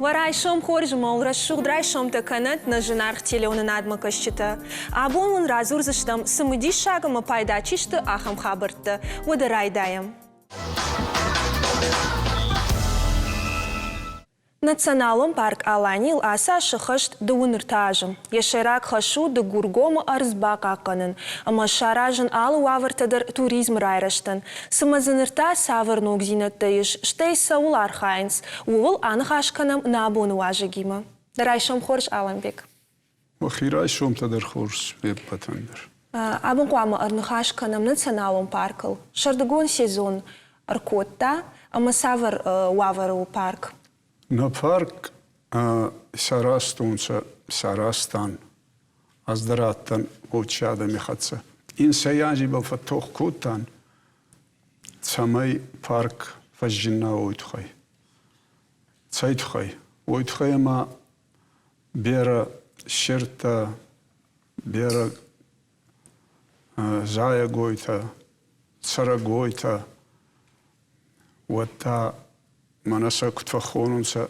Уӕ райсом хорз ӕмӕ уыл рӕсугъд райсомтӕ кӕнӕд нӕ зынаргъ телеуынынадмӕ кӕсджытӕ. Абон уын радзурдзыстӕм, цымыдисаг ӕмӕ пайда чи сты, ахӕм хабӕрттӕ. Уӕдӕ райдайӕм. Националон парк Аланийыл ацы аз сыххӕст дыууын ӕртӕ азы. Йӕ сӕйраг хӕс у Дыгургомы ӕрдз бахъахъхъӕнын ӕмӕ саразын алы уавӕртӕ дӕр туризмы райрӕзтӕн. Цымӕ дзы ныр та цавӕр ногдзинӕдтӕ ис, стӕй цӕуыл архайынц, ууыл аныхас кӕнӕм нӕ абоны уазӕгимӕ. Дӕ райсом хорз, Аламбег. Мӕхи райсомтӕ дӕр хорз ме ппӕтӕн дӕр. Абон хъуамӕ ӕрныхас кӕнӕм националон паркыл. Сӕрдыгон сезон ӕркодта ӕмӕ цавӕр уавӕры у парк? Нӕ парк сарӕзтонцӕ, сарӕзтан. Ӕз дӕр адтӕн отчи адӕми хӕццӕ. Инсӕй анзи бал фӕттох кодтан, цӕмӕй парк фӕззинна уой туххӕй. Цӕй туххӕй? Уой туххӕй ӕма берӕ сирдтӕ, берӕ зайӕгойтӕ, цӕрӕгойтӕ, уӕдта мӕнӕ сӕ куд фӕххонунцӕ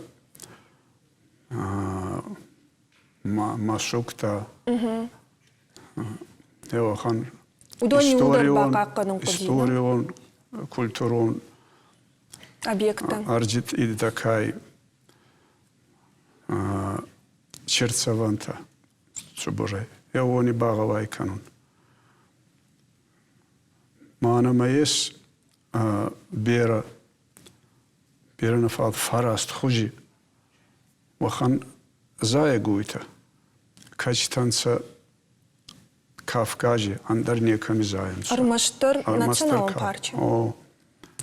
мӕсугтӕ. Еуӕхӕн историон, культурон объекттӕ. Ӕрджит идӕкӕй черцӕвӕнтӕ цубурӕй. Е уони багъӕуай кӕнун. Ма нӕмӕ ес берӕ, берӕ нӕ фал фараст хузи уӕхӕн зайӕгойтӕ, кӕцитӕнцӕ Кавкази, ӕндӕр некӕми зайунцӕ. Ӕрмӕстдӕр националон парчы? О.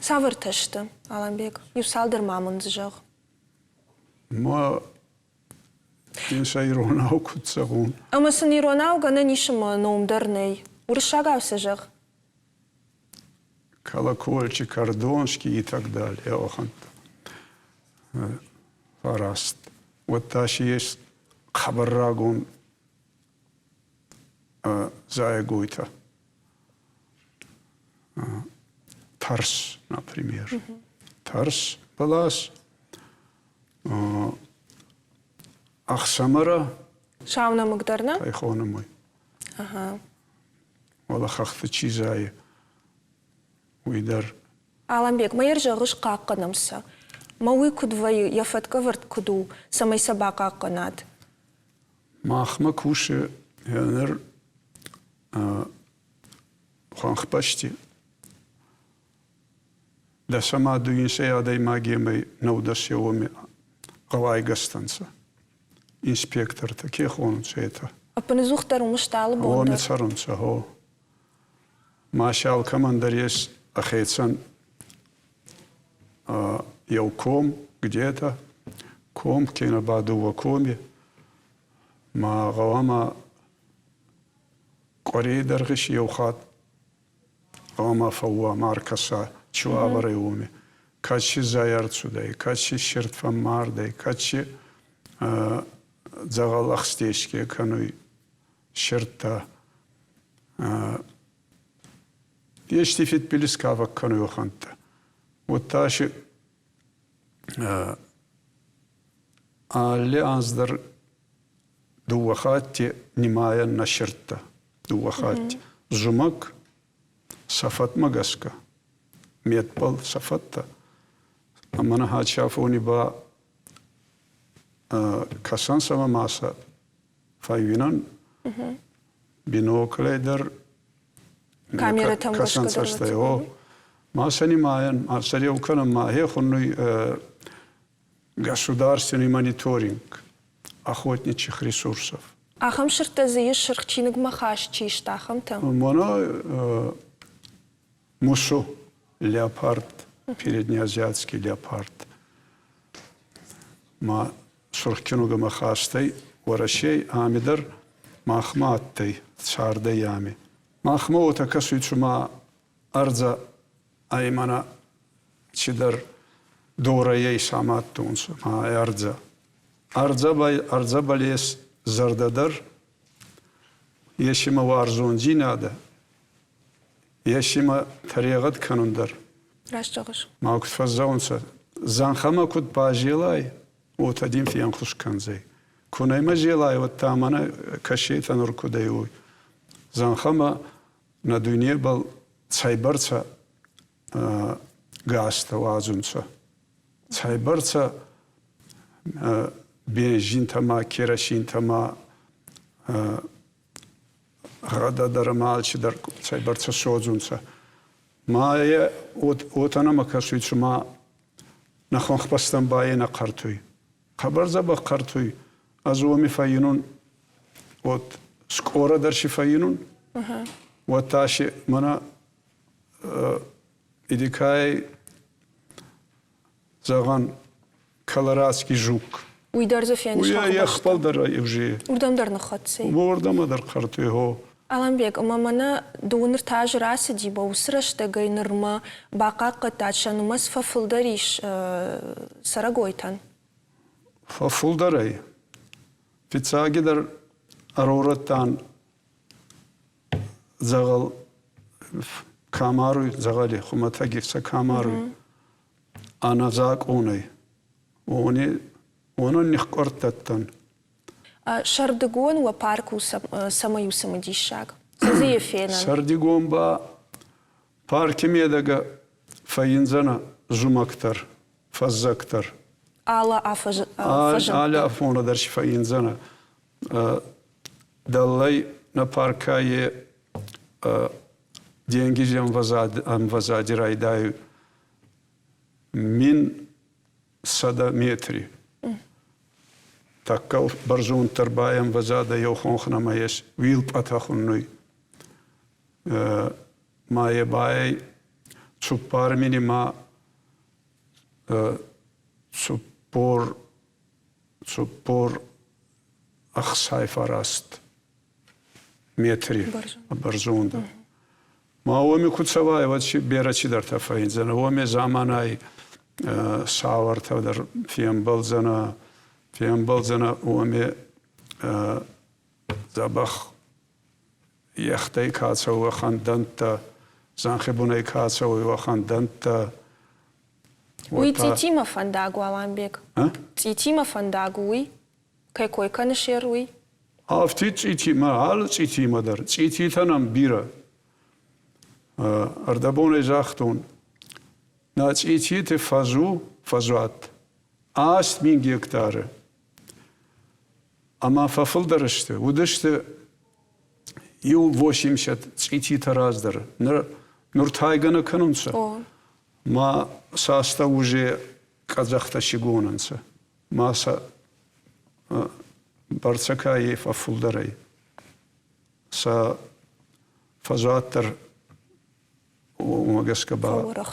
Цавӕртӕ сты, Аламбег? Иу цалдӕр ма мын дзы зӕгъ. Ма ин сӕ иронау куд зӕгъун? Ӕмӕ сын иронау гӕнӕн ис ӕмӕ ном дӕр нӕй. Уырыссагау сӕ зӕгъ. Колокольчик, Кордонский и так далее. Охӕнттӕ. Фараст. Уӕдта си ес хъӕбӕр рагон зайӕгойтӕ. Тӕрс, например. Тӕрс бӕлас, ӕхсӕмӕрӕ. Сау нӕмыг дӕр нӕ? Кӕй хонӕм уый. Ага. Уӕлӕ хӕхты чи зайы, уый дӕр. Аламбег, ма йӕ зӕгъыс, хъахъхъӕнӕм сӕ. Мӕ уый куыд вӕййы, йӕ фӕткӕвӕрд куыд у, цӕмӕй сӕ бахъахъхъӕнат? Махмӕ кусы ныр хуӕнхбӕсти дӕсӕмӕ дуинсӕй адӕймагемӕй нӕудӕсеуоми гъӕуайгӕстӕ нцӕ. Инспектортӕ ке хонунцӕ, етӕ. Ӕппынӕдзухдӕр уым сты алы бон Уоми цӕрунцӕ, гъо. Ма си алкӕмӕн дӕр ес ӕхецӕн еу ком где-то, ком кенӕ ба дууӕ коми, ма гъӕуама къуӕрей дӕргъи си еу хатт гъӕуама фӕууа, ма ӕркӕса, циуавӕр ӕй уоми. Кӕд си зӕй ӕрцудӕй, кӕд си сирд фӕммардӕй, кӕд си дзӕгъӕл ӕхст еске кӕнуй сирдтӕ. Ести фидбилиз ка фӕккӕнуй уӕхӕнттӕ. Уӕдта си алли анз дӕр дууӕ хатти нимайӕн нӕ сирдтӕ. Дууӕ хатти. Зумӕг сӕ фӕдмӕ гӕсгӕ, метбӕл сӕ фӕдтӕ. Ӕма нӕ хачи ба кӕсӕн сӕмӕ ма сӕ фӕууинӕн. Биноклӕй дӕр Камерӕтӕм гӕсгӕ кӕсӕнцӕстӕй, о. Ма сӕ нимайӕн, ма сӕ реу кӕнӕн, ма хе хуннуй государственный мониторинг охотничьих ресурсов. Ахӕм сырдтӕ дзы ис, сырх чиныгмӕ хаст чи сты, ахӕмтӕ? Мӕнӕ мусу, леопард, переднеазиатский леопард. Ма Сурх киногӕмӕ хастӕй Уӕрӕсей ами дӕр махмӕ адтӕй, цардӕй ами. Махмӕ уотӕ кӕсуй, цума ӕрдзӕ ӕй мӕнӕ цидӕр дорӕй исамадтонцӕ, ма ӕрдзӕ. Ӕрдзӕбӕл ес зӕрдӕ дӕр, ес имӕ уарзондзийнадӕ, ес имӕ тӕрегъӕд кӕнун дӕр. Раст зӕгъыс. Ма куд фӕззӕгъунцӕ, зӕнхӕмӕ куд базелай, Уотӕ дин фенхус кӕндзӕй. Ку нӕмӕ зелай, уӕдта мӕнӕ кӕсетӕ нур куд ӕй, уой. Зӕнхӕмӕ нӕ дуйнебӕл цӕйбӕрцӕ газтӕ уадзунцӕ, цӕйбӕрцӕ бензинтӕ ма керосинтӕ ма гъӕдӕ дӕр ӕма алчидӕр цӕйбӕрцӕ содзунцӕ. Ма е уотӕ нӕмӕ кӕсуй, цума нӕ хуӕнхбӕстӕн ба е нӕ хъӕртуй. Хъӕбӕр дзӕбӕх хъӕртуй. Ӕз уоми фӕййинун, вот скъорӕ дӕр си фӕййинун, уӕдта си мӕнӕ Идикай зӕгъӕн, Колорадский жук. Уый дӕр дзы феныс. Уый ехбал дӕр уже. Уырдӕм дӕр ныххӕццӕ. Уырдӕм дӕр хъӕртуй, хо. Аламбег, ӕмӕ мӕнӕ дыууын ӕртӕ азы рацыди, ба уыцы рӕстӕгӕй нырмӕ бахъахъхъӕдтат, сӕ нымӕц фӕфылдӕр ис цӕрӕгойтӕн? Фӕфылдӕр ӕй. Фиццагидӕр ӕрорӕдтан дзӕгъӕл ка маруй, дзӕгъӕли хумӕтӕги сӕ ка маруй, ӕнӕзакъонӕй. Уони уонӕн нихкъуӕрдтӕдтӕн. Сӕрдыгон уӕ парк у цӕмӕй у цымыдиссаг? Цы дзы и фенӕн? Сӕрдигон ба парки медӕгӕ фӕййиндзӕнӕ зумӕг дӕр, фӕззӕг дӕр. Алы афӕзӕг Алы афонӕ дӕр си фӕййиндзӕнӕ. Дӕллӕй нӕ паркӕй денгизи ӕмвӕзади райдайуй 1100 метри. Тӕккӕ бӕрзонддӕр ба ӕмвӕзадӕ еу хонх нӕмӕ ес, Уилпъатӕ хуннуй. Ма е ба ӕй 4000 ма 49 метри бӕрзонд. Ма уоми ку цӕуай, уӕд си берӕ цидӕртӕ фӕййиндзӕнӕ. Уоми заманай сауӕртӕ дӕр фембӕлдзӕнӕ, фембӕлдзӕнӕ уоми дзӕбӕх ехтӕй ка цӕуй, уӕхӕн дӕнттӕ, зӕнхи бунӕй ка цӕуй, уӕхӕн дӕнттӕ. Уый цъитимӕ фӕндаг у, Аламбег? Цъитимӕ фӕндаг у уый? Кӕй кой кӕныс ер, уый? Афтид цъитимӕ, алы цъитимӕ дӕр. Цъититӕ нӕм бирӕ. Ӕрдӕбонӕй загътон, нӕ цъититы фӕз у фӕзуат 8000 гектары. Ӕмӕ фӕфылдӕр сты, уыдысты иу 80 цъититӕ раздӕр. Ныр, ныр тайгӕ нӕ кӕнунцӕ. Ма сӕ астӕу уже къӕдзӕхтӕ сигонӕнцӕ. Ма сӕ бӕрцӕ ка е фӕффулдӕр ӕй. Сӕ фӕзуат дӕр уомӕ гӕсгӕ ба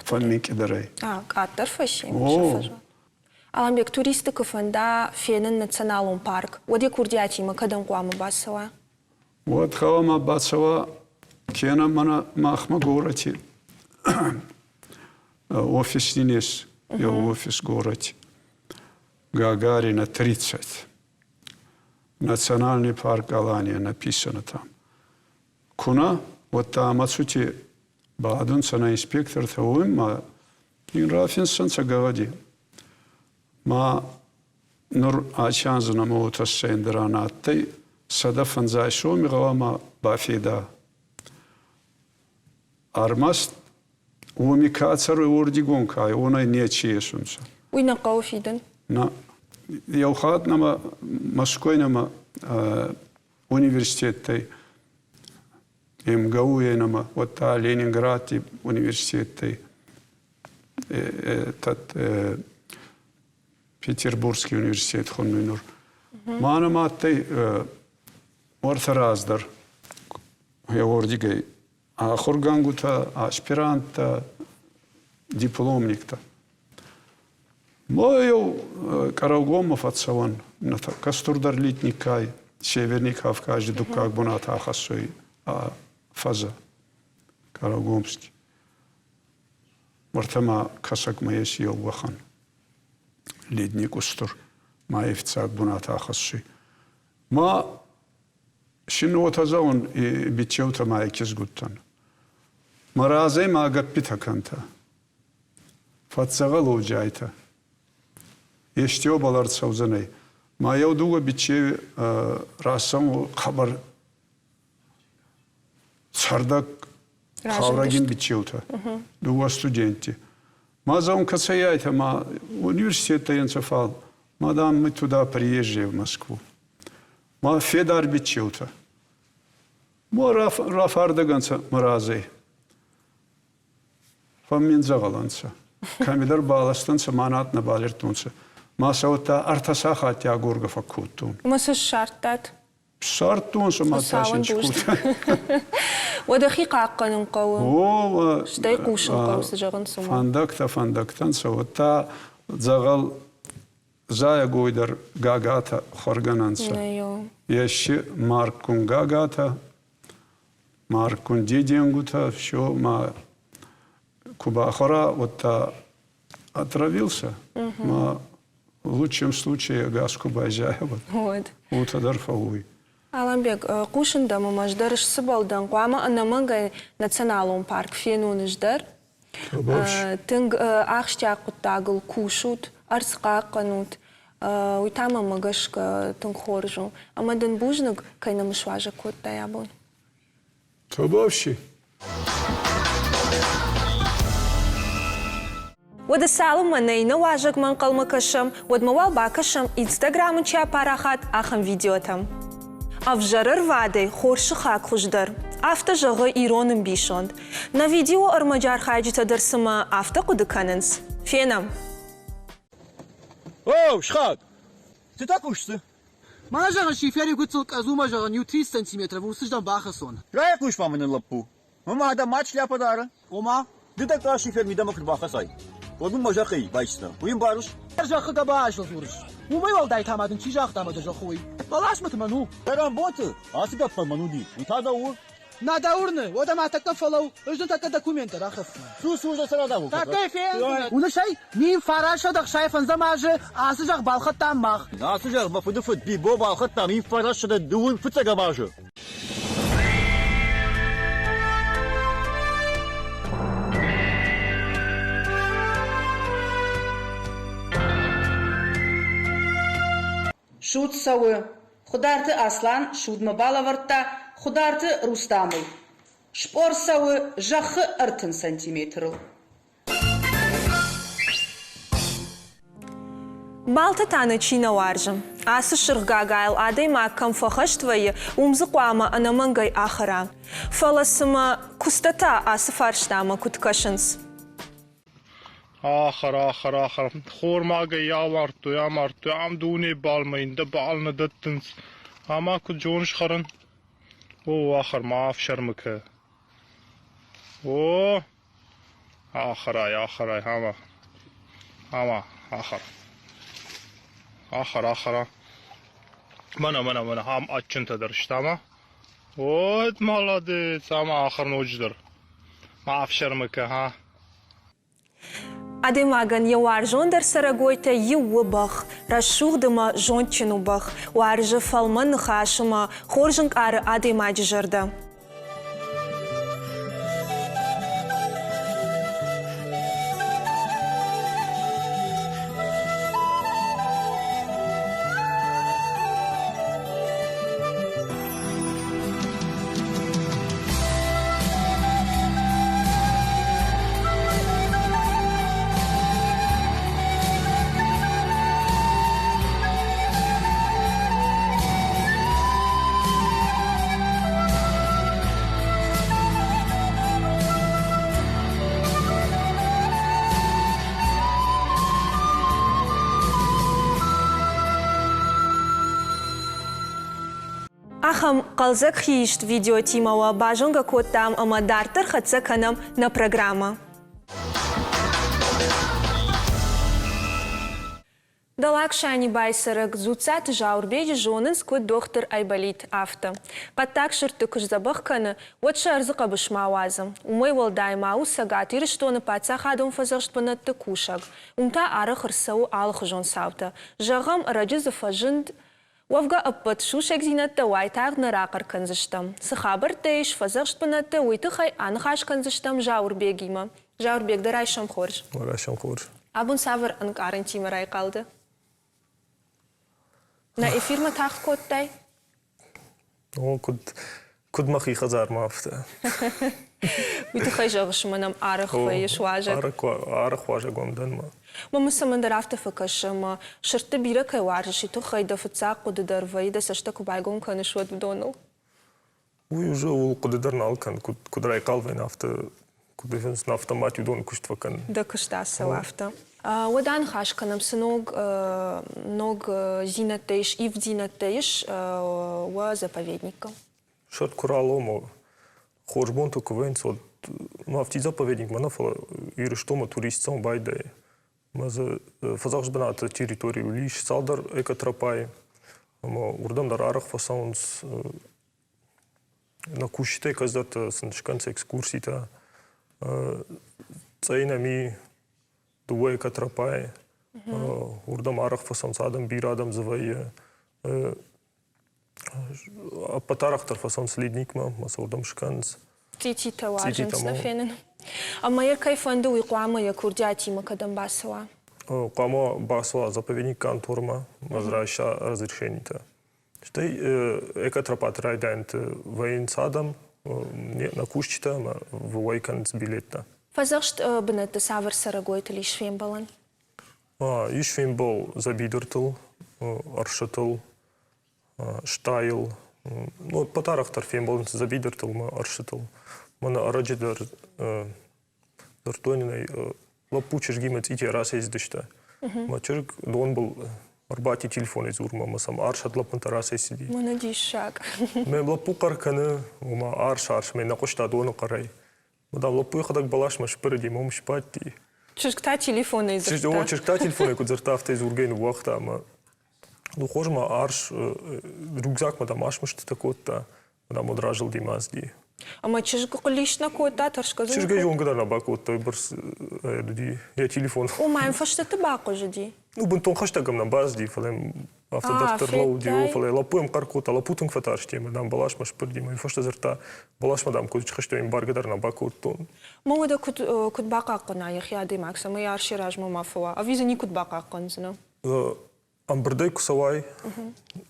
фӕмминкъидӕр ӕй. Къаддӕр фӕсси сӕ фӕзуат. Аламбег, туристы куы фӕнда фенын националон парк, уӕд йӕ курдиатимӕ кӕдӕм хъуамӕ бацӕуа? Уӕд гъӕуама бацӕуа кенӕ мӕнӕ махмӕ горӕти офис нин ес, еу офис горӕти. Гагарина 30. Национальный парк Алания написано там. Куна, уӕдта ӕма цути бадунцӕ нӕ инспектортӕ уой ма ин рафинсӕнцӕ гӕгъӕди. Ма нур аци анз нӕмӕ уотӕ ӕндӕрӕн адтӕй, 150 соми гъӕуама бафеда. Ӕрмӕст уоми ка цӕруй, уордигон ка, уонӕй нечи есунцӕ. Уый нӕ хъӕуы фидын? Нӕ. Еу хатт нӕмӕ Мӕскуй нӕмӕ университеттӕй МГУ-йӕй нӕмӕ, уӕдта Ленинградти университеттӕй Петербургский университет хуннуй нур. Ма нӕмӕ адтӕй уӕртӕ раздӕр уордигӕй ахургӕнгутӕ, аспиранттӕ, дипломниктӕ. Ма еу Къараугоммӕ фӕццӕуӕн, нӕ стурдӕр литниккай Северный Кавкази дуккаг бунат ахӕссуй фӕзӕ Къараугомский. Уӕртӕ ма Кӕсӕгмӕ ес еу уӕхӕн ледник устур, ма ефцаг бунат ахӕссуй. Ма син уотӕ зӕгъун биччеутӕ ма кизгуттӕн. Мӕ разӕй ма гӕппитӕ кӕнтӕ. Фӕдзӕгъӕл уодзиайтӕ. Ести уобӕл ӕрцӕудзӕнӕй. Ма еу дууӕ биччеуи рацӕун хъӕбӕр цӕрдӕг хъаурӕгин биччеутӕ, дууӕ студентти. Ма зӕгъун, кӕцӕй айтӕ, ма университеттӕй ӕнцӕ, фал ма, дам, мы туда приезжие в Москву. Ма федар биччеутӕ. Ма рафардӕг ӕнцӕ мӕ разӕй. Фӕммин дзӕгъӕл ӕнцӕ. Кӕмидӕр балӕстӕнцӕ, ма над нӕ балирдтонцӕ. Ма сӕ уӕдта ӕртӕ сахатти агоргӕ фӕккодтон. Ма сӕ ссардтат? Ссардтон сӕ ма Хуыцауӕн Уӕдӕ хи хъахъхъӕнын хъӕуы. О, Стӕй хъусын хъӕуы, цы зӕгъынц, уымӕ. Фӕндӕгтӕ фӕндӕгтӕн сӕ уӕдта дзӕгъӕл зайӕгой дӕр гагатӕ хуӕргӕнӕнцӕ. Ес марггун гагатӕ, марггун дидингутӕ, все ма ку бахуӕра, уӕдта отравился. Ма в лучшем случае ӕгас ку байзайа, уӕд. Уотӕ дӕр фӕууй. Аламбег, хъусын дӕм ӕмӕ ӕз дӕр сцыбӕл дӕн, хъуамӕ ӕнӕмӕнгӕй националон парк фенон ӕз дӕр. Тынг ахсджиаг хъуыддагыл кусут, ӕрдз хъахъхъӕнут. Уый та мӕнмӕ гӕсгӕ тынг хорз у. Ӕмӕ дын бузныг, кӕй нӕм суазӕг кодтай абон. Тобовщи. Уӕдӕ цалынмӕ нӕ иннӕ уазӕгмӕ ӕнхъӕлмӕ кӕсӕм, уӕдмӕ уал бакӕсӕм Инстаграмы чи апарахат, ахӕм видеотӕм. Ӕвзӕр ӕрвадӕй хорз сыхаг хуыздӕр. Афтӕ зӕгъы ирон ӕмбисонд. Нӕ видеоӕрмӕджы архайджытӕ дӕр цымӕ афтӕ хъуыды кӕнынц? Фенӕм. Оу, сыхаг! Цы та кусыс? Мӕнӕ зӕгъын, шифери гуыцыл къӕдзумӕ зӕгъын иу 30 сантиметров урсыздӕм бахӕссон. Райхъус ма мын лӕппу. Мӕ мадӕ ма шляпӕ дары? Ома? Ды дӕ къӕс шифер мидӕмӕ куы рбахӕцай, уӕд мын мӕ зӕххӕй байсдзынӕ. Уый ӕмбарыс? Зӕххы гӕбазыл дзурыс. Уымӕй уӕлдай та ма дын чи загъта ӕмӕ дӕ зӕххы уый? Бӕласмӕты мӕн у. Цӕрӕнбонты ацы гӕппӕл мӕн уыди, уый та дӕу у? Нӕ дӕ уырны, уӕдӕ ма тӕккӕ фӕлӕуу, ӕз дын тӕккӕ документтӕ рахӕсдзынӕн. Цу, цу, дӕ сӕр адавон. Тӕккӕ фендзынӕ. Уыныс ӕй, 1965 азы ацы зӕхх балхӕдтам мах. Ацы зӕхх мӕ фыдыфыд Бибо балхӕдта 1925 азы. Суд цӕуы. Хуыдарты Аслан судмӕ балӕвӕрдта Хуыдарты Рустамыл. Спъор цӕуы зӕххы 30 сантиметрыл. Балты та нӕ чи нӕ уарзы. Ацы сырх гагайыл адӕймаг кӕм фӕхӕст вӕййы, уым дзы хъуамӕ ӕнӕмӕнгӕй ахӕра. Фӕлӕ цымӕ куыстӕ та ацы фарстамӕ куыд кӕсынц? Ахӕр, ахӕр, ахӕр. Хормагӕй амардтой, амардтой. Ам дуне балмӕ йын дӕ бал нӕ дӕттынц. Ӕмӕ куыд зоныс хӕрын? О, ахӕр, ма ӕфсӕрмы кӕ. О, ахӕрай, ахӕрай, ӕмӕ, ӕмӕ, ахӕр. Ахӕр, ахӕра. Мӕнӕ, мӕнӕ, мӕнӕ, ам адджынтӕ дӕр сты, ӕмӕ. Вот молодец, ӕмӕ ахӕр ноджыдӕр. Ма ӕфсӕрмы кӕ, ха. Адӕймагӕн йӕ уарзондӕр цӕрӕгойтӕй иу у бӕх. Рӕсугъд ӕмӕ зондджын у бӕх. Уарзы фӕлмӕн ныхас ӕмӕ хорз ӕнкъары адӕймаджы зӕрдӕ. Ахӕм хъӕлдзӕг хиист видеотимӕ уӕ базонгӕ кодтам ӕмӕ дарддӕр хӕццӕ кӕнӕм нӕ программӕ. Дӕллаг Санибайы цӕрӕг Дзуццаты Зауырбеджы зонынц куыд дохтыр Айболит, афтӕ. Хъӕддаг сырдты куы сдзӕбӕх кӕны, уӕд сӕ ӕрдзы хъӕбысмӕ ауадзы. Уымӕй уӕлдай ма у Цӕгат Ирыстоны паддзахадон фӕдзӕхст бынӕтты кусӕг. Уым та арӕх ӕрцӕуы алыхуызон цаутӕ. Зӕгъӕм, ӕрӕджы дзы фӕзынд Уӕвгӕ ӕппӕт сусӕгдзинӕдтӕ уайтагъд нӕ рахъӕр кӕндзыстӕм. Цы хабӕрттӕ ис фӕдзӕхст бынӕтты, уый тыххӕй аныхас кӕндзыстӕм Зауырбегимӕ. Зауырбег, дӕ райсом хорз. Райсом хорз. Абон цавӕр ӕнкъарӕнтимӕ райхъал дӕ? Нӕ эфирмӕ тагъд кодтай? О, куыд, куыд мӕхи хӕдзармӕ афтӕ. Уый тыххӕй зӕгъыс, ӕмӕ нӕм арӕх вӕййыс уазӕг. Арӕх уазӕг уӕм дӕн ма. Мӕнмӕ цӕмӕндӕр афтӕ фӕкӕсы, ӕмӕ сырдты бирӕ кӕй уарзыс, уый тыххӕй дӕ фыццаг хъуыды дӕр вӕййы, дӕ цӕстӕ куы байгом кӕныс, уӕд уыдоныл. Уый уже ууыл хъуыды дӕр нал кӕн, куыд, куыд райхъал вӕййын, афтӕ куыд фенын, автомат уыдоны куыст фӕкӕн. Дӕ куыст ацӕуы афтӕ. Уӕд аныхас кӕнӕм, цы ног ногдзинӕдтӕ ис, ивддзинӕдтӕ ис уӕ заповедникы. Сӕрд куы ралома, хорз бонты куы вӕййынц, уӕд ну, афтид заповедникмӕ нӕ, фӕлӕ Ирыстонмӕ турист цӕуын байдайы. Мӕ дзы фӕдзӕхст бынаты территорийыл ис цалдӕр экотропӕйы, ӕмӕ уырдӕм дӕр арӕх фӕцӕуынц нӕ кусджытӕй кӕцыдӕртӕ сын скӕнынц экскурситӕ. Цъӕй нӕм и дыууӕ экотропӕйы. Уырдӕм арӕх фӕцӕуынц адӕм, бирӕ адӕм дзы вӕййы. Ӕппӕт арӕхдӕр фӕцӕуынц ледникмӕ, ӕмӕ сӕ уырдӕм скӕнынц. Цъититӕ уарзынц нӕ фенын. Ӕмӕ йӕ кӕй фӕнды, уый хъуамӕ йӕ курдиатимӕ кӕдӕм бацӕуа? Хъуамӕ бацӕуа заповедник кантормӕ, ӕмӕ райса разрешенитӕ. Стӕй экотропаты райдайӕнты вӕййынц адӕм, нӕ кусджытӕ ӕмӕ уӕй кӕнынц билеттӕ. Фӕдзӕхст бынӕтты цавӕр цӕрӕгойтыл ис фембӕлӕн? Ис фембӕл дзӕбидыртыл, ӕрсытыл, стайыл. Ну, ӕппӕт арӕхдӕр фембӕлынц дзӕбидыртыл ӕмӕ ӕрсытыл. Мӕнӕ ӕрӕджы дӕр дзырдтой нын ӕй, лӕппу чызгимӕ цъитийӕ рацӕйцыдысты. Мӕ чызг донбыл ӕрбадти телефонӕй дзурынмӕ ӕмӕ сӕм арс ӕд лӕппынтӕ рацӕйцыди. Мӕнӕ диссаг. Мӕ лӕппу хъӕр кӕны, ома арс, арс, мӕ нӕ хъуыста доны хъӕрӕй. Мадам лӕппу йӕхӕдӕг бӕласмӕ сбырыди ӕмӕ уым сбадти. Чызг та телефонӕй дзырдта. О, чызг та телефонӕй куыд дзырдта, афтӕ дзургӕ ныууагъта ӕмӕ ну хорз ма арс рюкзакмӕ дам асмыстытӕ кодта, дам уӕд разылди мӕ ацыди. Ӕмӕ чызг хъыллист нӕ кодта, тӕрсгӕ дзы Чызг ӕй зонгӕ дӕр нӕ бакодта, бырс уыди йӕ телефон. О, ма йӕм фӕстӕты бахъуызыди? Ну, бынтон хӕстӕг ӕм нӕ бацыди, фӕлӕ афтӕ дарддӕр лӕууыди, о, фӕлӕ лӕппу йӕм хъӕр кодта, лӕппу тынг фӕтарсти ӕмӕ, дам, бӕласмӕ сбырди, ӕмӕ уый фӕстӕ дзырдта, бӕласмӕ, дам, куыд схызтон, ӕмбаргӕ дӕр нӕ бакодтон. Ма уӕдӕ куыд, куыд бахъахъхъӕна йӕхи адӕймаг, цӕмӕй арс йӕ размӕ ма фӕуа? Ӕви дзы никуыд бахъахъхъӕндзынӕ? Ӕмбырдӕй куы цӕуай,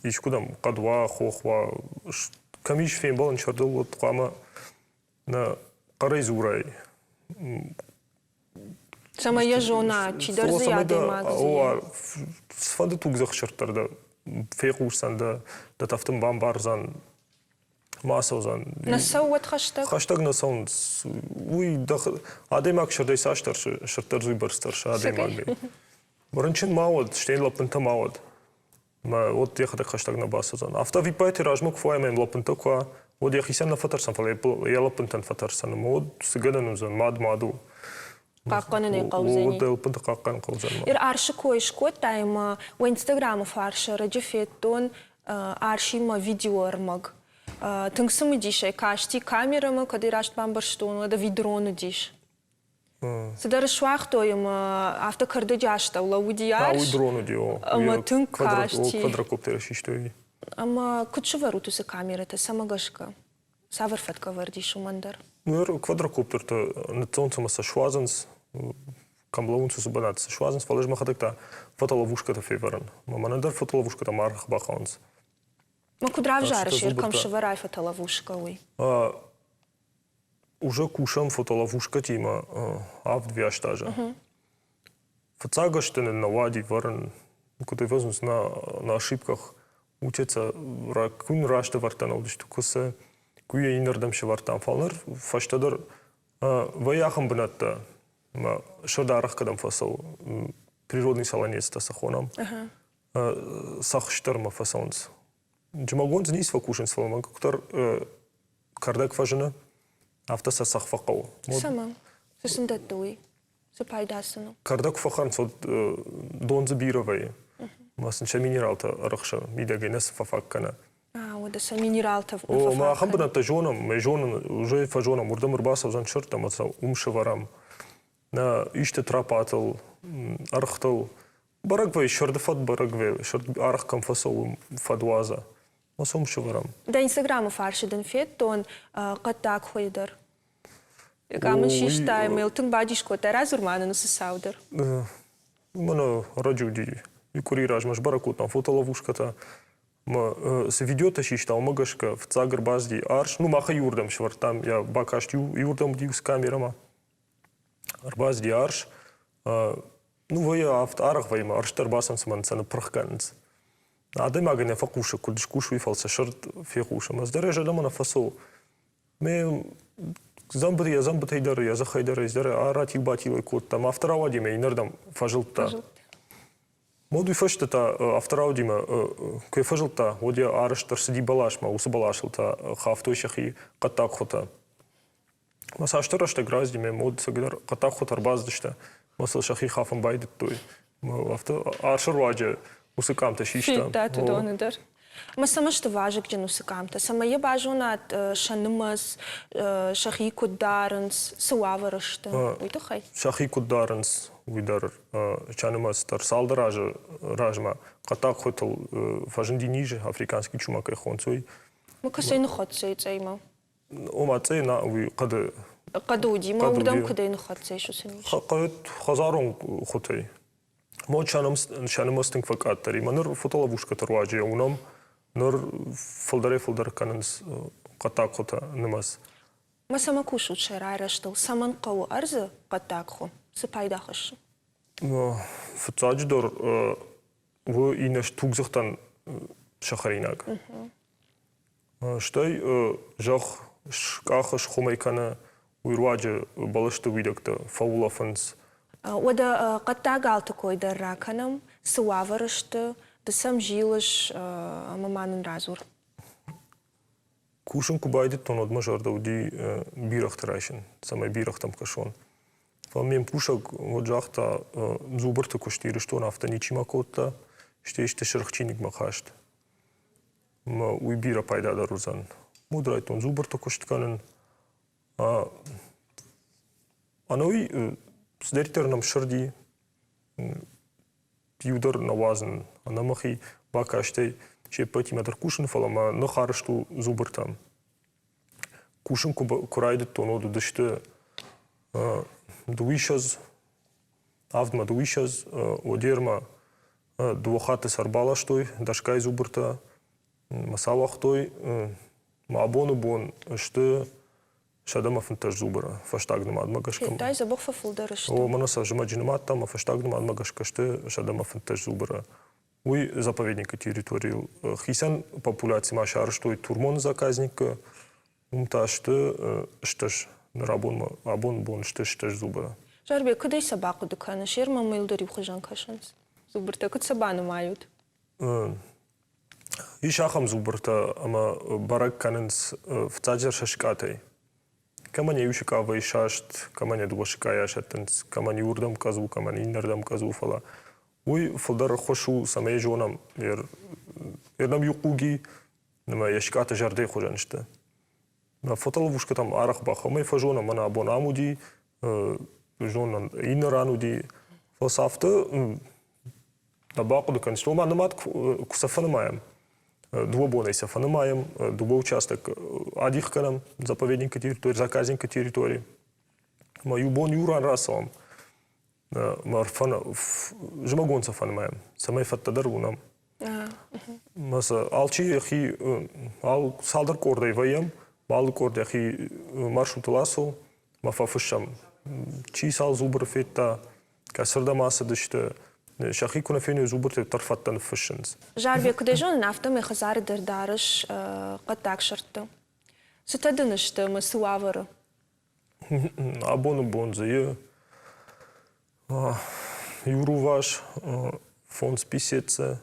искуыдӕм хъӕд уа, хох уа, кӕм ис фембӕлӕн сӕрдыл, уӕд хъуамӕ нӕ хъӕрӕй дзурай. Цӕмӕй йӕ зона, чидӕр дзы адӕймаг дзы. Цыфӕнды тугдзых сырд дӕр дӕ фехъусдзӕн, дӕ дӕ тӕфтын бамбардзӕн, ма ацӕудзӕн. Нӕ цӕуы уӕд хӕстӕг? Хӕстӕг нӕ цӕуынц. Уый адӕймаг сырдӕй цас тӕрсы, сырд дӕр уый бӕрц тӕрсы адӕймагӕй. Рынчын ма уӕд, стӕй лӕппынтӕ ма уӕд. Мӕ уӕд йӕхӕдӕг хӕстӕг нӕ бацӕудзӕн. Афтӕ ӕвиппайды размӕ куы фӕуа ӕмӕ йӕм лӕппынтӕ куы уа, уӕд йӕхицӕн нӕ фӕтӕрсдзӕн, фӕлӕ йӕ лӕппынтӕн фӕтӕрсдзӕн. Ӕмӕ уӕд цы гӕнӕн уыдзӕн, мад мад у. Хъахъхъӕнын ӕй хъӕудзӕни. Уӕд дӕ лӕппынты хъахъхъӕнын хъӕудзӕн. Ир арсы кой скодтай ӕмӕ уӕ Инстаграмы фарсы ӕрӕджы федтон арсимӕ видеоӕрмӕг. Тынг цымыдисӕй касти камерӕмӕ, кӕд ӕй раст бамбӕрстон, уӕд ӕви дрон уыдис. Цыдӕр суагътой ӕмӕ афтӕ кӕрдӕджы астӕу лӕууыди арс. Уый дрон уыди, о. Ӕмӕ тынг касти. Квадрокоптеры систой. Ӕмӕ куыд сӕвӕрут уыцы камерӕтӕ, цӕмӕ гӕсгӕ? Цавӕр фӕткӕвӕрд ис уымӕн дӕр? Ныр квадрокоптертӕ ныццӕуынц ӕмӕ сӕ суадзынц, кӕм лӕууынц, уыцы бынаты сӕ суадзынц, фӕлӕ ӕз мӕхӕдӕг та фотоловушкӕтӕ февӕрын. Мӕ мӕнӕн дӕр фотоловушкӕтӕ ма арӕх бахауынц. Ма куыд равзарыс, кӕм сӕвӕрай фотоловушкӕ, уый? Уже кусӕм фотоловушкӕтимӕ авд азы. Фыццаг азты нын нӕ уади вӕрын, куыд ӕвӕзынц на, на ошибках учатся, куы раст ӕвӕрдтӕ нӕ уыдысты, куы сӕ куы йӕ иннӕрдӕм сӕвӕрдтам. Фӕлӕ ныр фӕстӕдӕр вӕййы ахӕм бынӕттӕ, ӕмӕ сырд арӕх кӕдӕм фӕцӕуы, природный солонецтӕ сӕ хонӕм, цӕхстӕрмӕ фӕцӕуынц. Зымӕгон дзы ницы фӕкусынц, фӕлӕ мӕ куыддӕр кӕрдӕг фӕзыны, афтӕ сӕ цӕхх фӕхъӕуы. Цӕмӕн? Цы сын дӕтты уый? Цы пайда сын у? Кӕрдӕг куы фӕхӕрынц, уӕд дон дзы бирӕ вӕййы. Ӕмӕ сын сӕ минералтӕ ӕрыхсы, мидӕгӕй нӕ цы фӕфаг кӕны. Уӕдӕ сӕ минералтӕ О, мӕ ахӕм бынӕттӕ зонӕм, мӕ зонын, уже фӕзонӕм, уырдӕм ӕрбацӕудзӕн сырд ӕмӕ сӕ уым сӕвӕрӕм. Нӕ исты тропатыл, ӕрхтыл, Бӕрӕг вӕййы, сырды фӕд бӕрӕг вӕййы, сырд арӕх кӕм фӕцӕуы, фӕд уадза. Ма сом сӕвӕрӕм. Дӕ Инстаграмы фарсы дын федтон хъӕддаг хуыйы дӕр. Къам ын систай, ӕмӕ йыл тынг бадис кодтай. Радзур ма нын уыцы цау дӕр. Мӕнӕ ӕрӕджы уыди. Иу къуыри размӕ сбӕрӕг кодтам фотоловушкӕтӕ. Ӕмӕ цы видеотӕ систа, уымӕ гӕсгӕ фыццаг ӕрбацыди арс. Ну, мах ӕй иуырдӕм сӕвӕрдтам, йӕ бакаст иуырдӕм уыди уыцы камерӕмӕ. Ӕрбацыди арс. Ну, вӕййы афтӕ арӕх вӕййы, ӕмӕ ӕрсытӕ ӕрбацӕуынц ӕмӕ сӕ ныппырх кӕнынц. Адӕймагӕн нӕ фӕхъусы, куыд скусы, уый, фӕлӕ сӕ сырд фехъусы. Ӕмӕ цыдӕр йӕ зӕрдӕмӕ нӕ фӕцӕуы. Ме дзӕмбыты йӕ дзӕмбытӕй дӕр, йӕ дзыхӕй дӕр, ӕз дӕр аратил-батил кодта. Ӕмӕ афтӕ рауади ӕмӕ иннӕрдӕм фӕзылдта. Мод уый фӕстӕ та афтӕ рауди ӕмӕ куы фӕзылдта, уӕд йӕ арӕзт ӕрцыди бӕласмӕ, уыцы бӕласыл та хафтой сӕхи хъӕддаг хуытӕ. Мӕ цасдӕр рӕстӕг рацыди, ӕмӕ мод цӕгдӕр хъӕддаг хуытӕ ӕрбацыдысты, ӕмӕ сыл сӕхи хафын байдыдтой. Афтӕ арсы руаджы уыцы къамтӕ систам. Федтат уыдоны дӕр. Ӕмӕ цӕмӕ сты вазыгджын уыцы къамтӕ? Цӕмӕй йӕ базонат сӕ нымӕц, сӕхи куыд дарынц, цы уавӕры сты, уый тыххӕй? Сӕхи куыд дарынц, уый дӕр сӕ нымӕц дӕр цалдӕр азы размӕ хъӕддаг хуытыл фӕзынди низ, африканский чума кӕй хонынц, уый. Мӕ кӕцӕй ныххӕццӕ и цъӕймӕ? Ома цъӕй на уый хъӕды. Хъӕды уыди, ма уырдӕм куыдӕй ныххӕццӕ ис уыцы низ? Хъӕд хӕдзарон хуытӕй. Мод сӕ нымӕц тынг фӕкъаддӕр и. Мӕ ныр фотоловушкӕты руаджы уынӕм, ныр фылдӕрӕй-фылдӕр кӕнынц хъӕддаг хуытӕ нымӕц. Ма цӕмӕ кусут сӕ райрӕзтыл? Цӕмӕн хъӕуы ӕрдзы хъӕддаг хуы? Цы пайда хӕссы? Фыццаджыдӕр у иннӕ тугдзыхтӕн сӕ хӕринаг. Стӕй зӕхх скъахы, схуымӕй кӕны, уый руаджы бӕлӕсты уидӕгтӕ фӕулӕфынц. Уӕдӕ хъӕддаг галты кой дӕр ракӕнӕм, цы уавӕры сты, ды сӕм зилыс ӕмӕ ма нын радзур. Кусын куы байдыдтон, уӕд мӕ зӕрдӕ уыди бирӕгъты райсын, цӕмӕй бирӕгътӕм кӕсон. Фӕлӕ ме мкусӕг уӕд загъта, Зубрты куыст Ирыстоны афтӕ ничима кодта, стӕй сты сырх чиныгмӕ хаст. Ӕмӕ уый бирӕ пайдадӕр уыдзӕн. Уӕд райдтон зубрты куыст кӕнын. Ӕнӕуи цыдӕриддӕр нӕм сырди, иу дӕр нӕ уадзын. Ӕнӕ мӕхи бакастӕй се ппӕтимӕ дӕр кусын, фӕлӕ мӕ ных арӕзт у зубртӕм. Кусын куы райдыдтон, уӕд уыдысты дыууиссӕдз, авдмӕ дыууиссӕдз, Одермӕ дыууӕ хатты сӕ ӕрбаластой, дӕсгай зубртӕ мӕ сӕ ауагътой. Мӕ абоны бон сты 115 зубры фӕстаг нымадмӕ гӕсгӕ. Федтай, дзӕбӕх фӕфылдӕр сты. О, мӕнӕ сӕ зымӕджы нымадтам, мӕ фӕстаг нымадмӕ гӕсгӕ сты 115 зубры. Уый заповедникы территорийыл хицӕн популяци ма сарӕзтой Турмоны заказникы, уым та сты стӕс, ныр абонмӕ, абон бон сты стӕс зубры. Зарбег, куыдӕй сӕ бахъуыды кӕныс? Ӕрмӕ мыл дӕр иухуызӕн кӕсынц. Зубртӕ, куыд сӕ банымайут? Ис ахӕм зубртӕ ӕмӕ бӕрӕг кӕнынц фыццаджыдӕр сӕ сыкъатӕй. Кӕмӕн йӕ иу сыкъа вӕййы саст, кӕмӕн йӕ дыууӕ сыкъайӕ сӕттынц, кӕмӕн иуырдӕм къӕдз у, кӕмӕн иннӕрдӕм къӕдз у, фӕлӕ уый фылдӕр ӕххуыс у, цӕмӕй зонӕм, ернӕм иу хъуги ӕмӕ йӕ сыкъатӕ зӕрдӕйы хуызӕн сты. Нӕ фотоловушкӕтӕм арӕх бахъӕуы, фӕзонӕм, мӕнӕ абон ам уыди, зонӕм, иннӕ ран уыди. Фӕлӕ сӕ афтӕ нӕ бахъуыды кӕныс. Ома нымад куы сӕ фӕнымайӕм, дыууӕ бонӕй сӕ фӕнымайӕм, дыууӕ участок адих кӕнӕм заповедникы территори, заказникы территори. Ӕмӕ иу бон иу ран рацӕуӕм, зымӕгон сӕ фӕнымайӕм, цӕмӕй фӕдтӕ дӕр уынӕм. Мӕ сӕ алчи йӕхи цалдӕр къордӕй вӕййӕм, алы къорд йӕхи маршрутыл ацӕуы, мӕ фӕфыссӕм, чи цал зубры федта, кӕцырдӕм ацыдысты, сӕхи куы нӕ феной зубртӕ, уӕддӕр фӕдтӕ ныффыссынц. Зарбег, куыд ӕй зонын, афтӕмӕй хӕдзары дӕр дарыс хъӕддаг сырдты. Цытӕ дын сты ӕмӕ цы уавӕры? Абоны бон дзы и иу рувас, фондз писецы,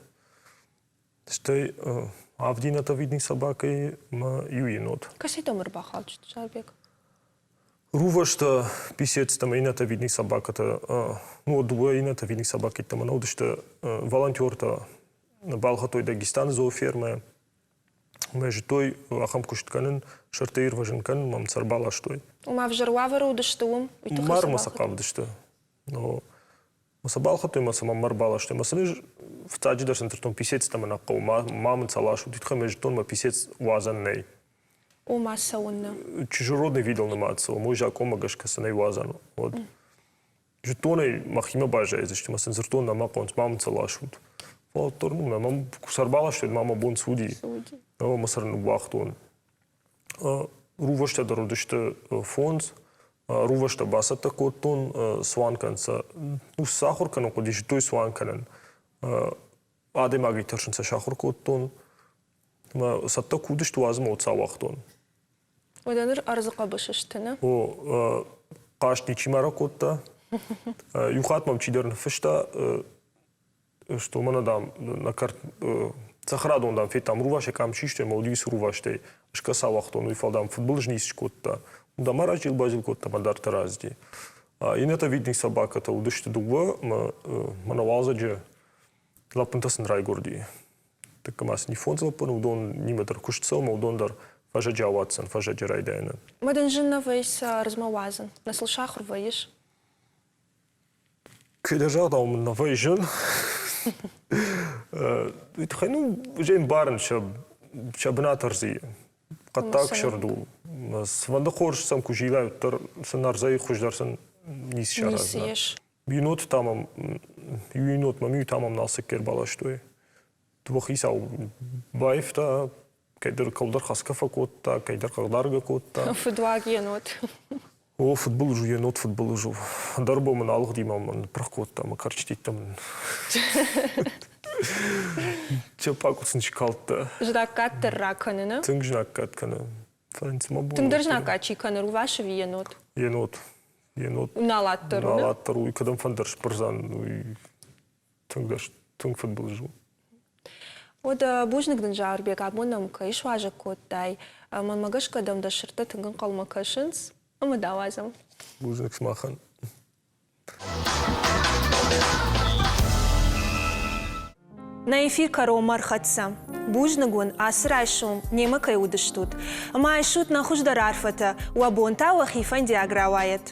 стӕй авдинатовидный собакӕйы ӕмӕ иу енот. Кӕцытӕм ӕрбахаудысты, Зарбег? Рувӕстӕ, писецтӕ ӕмӕ иннӕтӕ собакӕтӕ, ну, дыууӕ иннӕтӕ собакӕтӕ мӕ нӕ уыдысты волонтертӕ балхӕдтой Дагестаны зоофермӕ. Мӕ зыдтой ахӕм куыст кӕнын, сӕртӕ ирвӕзын кӕнын мӕм сӕ ӕрбаластой. Ома ӕвзӕр уавӕры уыдысты уым? Уый тыххӕй Мармӕ сӕ хъавыдысты. Но мӕ сӕ балхӕдтой мӕ сӕ мӕм ӕрбаластой. Мӕ сын ӕз фыццаджыдӕр сын дзырдтон, писецтӕ мӕ нӕ хъӕуы, ма мын сӕ ласут. Уый тыххӕй мӕ зыдтон, мӕ писец уадзӕн нӕй. Ома цӕуыннӕ? Чужеродный видыл нымад цӕуы, мой закъонмӕ гӕсгӕ сын ӕй уадзӕн. Вот. Зыдтон ӕй, мӕхимӕ баззайдзысты, мӕ сын дзырдтон, нӕ мӕ хъӕуынц, ма мын сӕ ласут. Фӕлӕ ну, мӕм куы сӕр баластой, ма мӕ бон цы уыди. Мӕ сӕр ныууагътон. Рувӕстӕ дӕр уыдысты фондз. Рувӕстӕ бацӕттӕ кодтон цуан кӕнын сӕ. Ну, цы ахуыр кӕнын хъуыди, зыдтой цуан кӕнын. Адӕймагӕй тӕрсын сӕ сахуыр кодтон. Мӕ цӕттӕ куы уыдысты, уадз мӕ уыцы ауагътон. Уӕдӕ ныр ӕрдзы хъӕбысы сты, нӕ? О, хъаст ничима ракодта. Иу хатт мӕм чидӕр ныффыста, что мӕнӕ, дам, нӕ кӕрт цӕхӕрадон, дам, федтам рувасӕй къам систой ӕмӕ уыди рувастӕй скӕс ауагътон, уый фӕлӕ, дам, фыдбылыз ницы скодта. Дам, ма разил-базил кодта ӕмӕ дарддӕр ацыди. Иннӕтӕ видный собакӕтӕ уыдысты дыууӕ, ӕмӕ мӕнӕ уалдзӕджы лӕппынтӕ сын райгуырди. Тӕккӕ ма сын фондз лӕппыны, уыдон нимӕ дӕр куыст цӕуы, ӕмӕ уыдон дӕр фӕзӕджы ауадздзӕн, фӕзӕджы райдайӕны. Мӕ дын зын нӕ вӕййы сӕ ӕрдзмӕ уадзын? Нӕ сыл сахуыр вӕййыс? Кӕдӕр загъдау мын нӕ вӕййы зын. Уый тыххӕй, ну, уже ӕмбарын сӕ, сӕ бынат ӕрдзы. Хъӕддаг сырд у. Цыфӕнды хорз сӕм куы зилай, уӕддӕр сын ӕрдзӕй хуыздӕр сын ницы сараздзынӕ. Ницы ис. Иу та мӕм, иу нот мӕм, иу та мӕм налцыкк ӕрбаластой. Дыууӕ хицау баивта, кӕйдӕр кӕуылдӕр хӕсгӕ фӕкодта, кӕйдӕр хъыгдаргӕ кодта. Фыдуаг енот. О, фыдбылыз у, енот фыдбылыз у. Ӕндӕр бон мын алыгъди мӕ мын ныппырх кодта, мӕ кӕрчытӕ мын. Чапакуы сын скалдта. Знаггад дӕр ракӕныны? Тынг знаггад кӕны. Тынгдӕр знаггад чи кӕны, рувас ӕви енот? Енот. Енот. Налатдӕр у. Налатдӕр у, кӕдӕм фӕндӕр сбырдзӕн, уый тынг, тынг фыдбылыз у. Уӕдӕ бузныг дын, Зауырбег, абон нӕм кӕй суазӕг кодтай. Мӕнмӕ гӕсгӕ дӕм дӕ сырдтӕ тынг ӕнхъӕлмӕ кӕсынц ӕмӕ дӕ ауадзӕм. Бузныг сымахӕн. Нӕ эфир кӕронмӕ ӕрхӕццӕ. Бузныг уын, ацы райсом немӕ кӕй уыдыстут. Ӕмӕ айсут нӕ хуыздӕр арфӕтӕ, уӕ бон та уӕхи фӕндиаг рауайӕд.